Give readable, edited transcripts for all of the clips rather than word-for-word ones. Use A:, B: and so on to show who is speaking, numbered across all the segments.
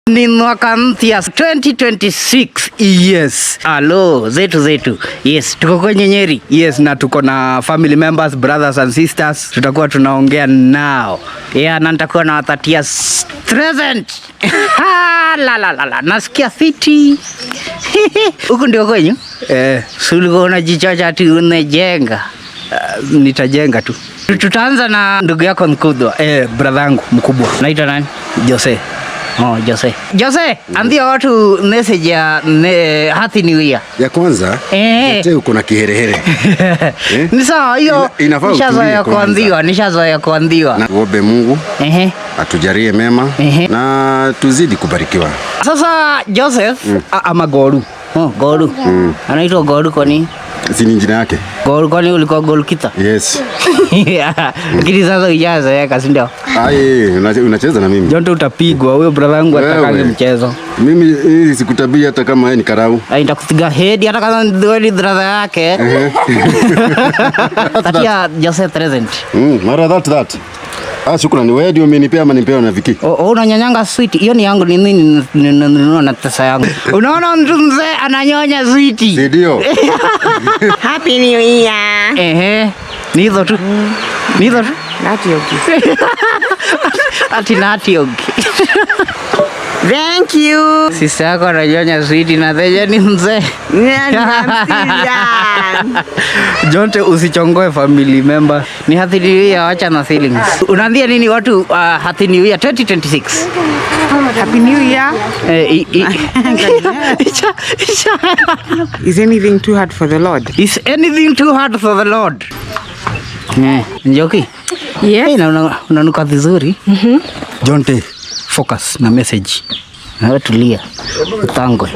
A: Ni mwaka mpya 2026.
B: Yes.
A: Alo, zetu zetu. Yes, tuko kwenye Nyeri.
B: Yes, na tuko na family members, brothers and sisters.
A: Tutakuwa tunaongea nao. Yeah, na nitakuwa nawatatia present. La la la la, nasikia fiti. Huku ndio kwenyu?
B: Eh,
A: Si ulikuwa unajichocha ati unajenga?
B: Nitajenga tu.
A: Tutaanza na ndugu yako mkubwa.
B: Eh, brother yangu mkubwa.
A: Naitwa nani?
B: Jose.
A: Oh, Jose. Jose, ambia watu message ya Happy New Year.
C: Ya kwanza, Jose, uko na kiherehere. Eh?
A: Ni sawa hiyo.
C: Inafaa
A: Nishazoea
C: utulie kwanza.
A: kuambiwa, nishazoea kuambiwa.
C: Na uombe Mungu atujalie mema na tuzidi kubarikiwa.
A: Sasa Joseph,
B: Ama Goru.
A: Oh, Goru. Anaitwa Goru kwa nini?
C: Si ni jina yake?
A: Goru kwani ulikuwa goalkeeper?
C: Yes.
A: Lakini sasa hujazoeka, si ndio?
C: Ai, unacheza na mimi.
B: Jonte, utapigwa. Huyo brother yangu
C: Wewe.
B: atakangi mchezo.
C: Mimi hii sikutabia hata kama yeye ni karau.
A: Ai, nitakupiga head hata kama ni brother yake. Tatia Joseph present.
C: Mara that that. Ah, shukrani. Wewe ndio umenipea ama nipewa na Viki?
A: Oh, oh, unanyonyanga sweet. Hiyo ni yangu, ni nini ninunua na pesa yangu. Unaona mtu mzee ananyonya sweet.
C: Si ndio?
D: Happy New Year.
A: Ehe. Ni hizo tu. Ni hizo tu.
D: Natioki.
A: Ati natiogi.
D: Thank you.
A: Sisi yako ananyonya sweet na theje ni mzee.
D: Yeah, I'm still young.
B: Jonte, usichongoe family member.
A: Ni Happy New Year, wacha na feelings. Unaambia nini watu Happy New Year 2026?
D: Happy New Year.
A: Eh, icha, icha.
D: Is anything too hard for the Lord?
A: Is anything too hard for the Lord? Eh, Njoki.
E: Yes.
A: Hey, na unanuka vizuri.
B: Jonte, focus na message.
A: Wewe tulia. Utangwe.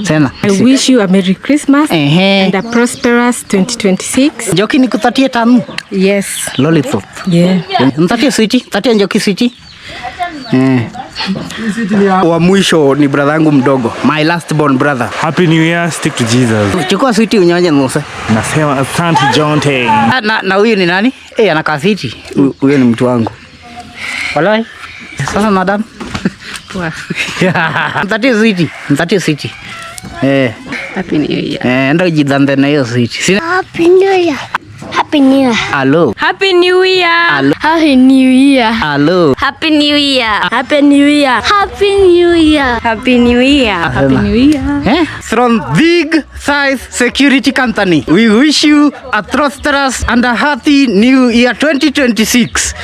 A: Sema.
E: I wish you a Merry Christmas and a prosperous 2026.
A: Njoki, nikutatie tamu.
E: Yes.
A: Lollipop.
E: Yeah.
A: Mtatie switi, tatie Njoki switi. Eh.
B: Wa mwisho ni brother yangu mdogo, my last born brother.
F: Happy New Year, stick to Jesus.
A: Chukua switi unyonye nusu.
F: Nasema asante, Jonte.
A: Na huyu ni nani? Eh, anakaa fiti.
B: Huyo ni mtu wangu.
A: Walai. Sasa madam.
E: Poa.
A: Mtatie switi, mtatie switi. Eh,
E: Happy New Year.
A: eh, enda ujidhambe na hiyo switi. Sina.
G: Happy New Year. Happy New Year.
A: Alo.
E: Happy New Year.
A: Alo.
G: Happy New Year.
A: Alo.
H: Happy New Year.
G: Happy New Year. Happy New Year.
H: Happy New Year.
E: Happy New Year.
A: Eh?
B: From Big Size Security Company, we wish you a prosperous and a happy new year 2026.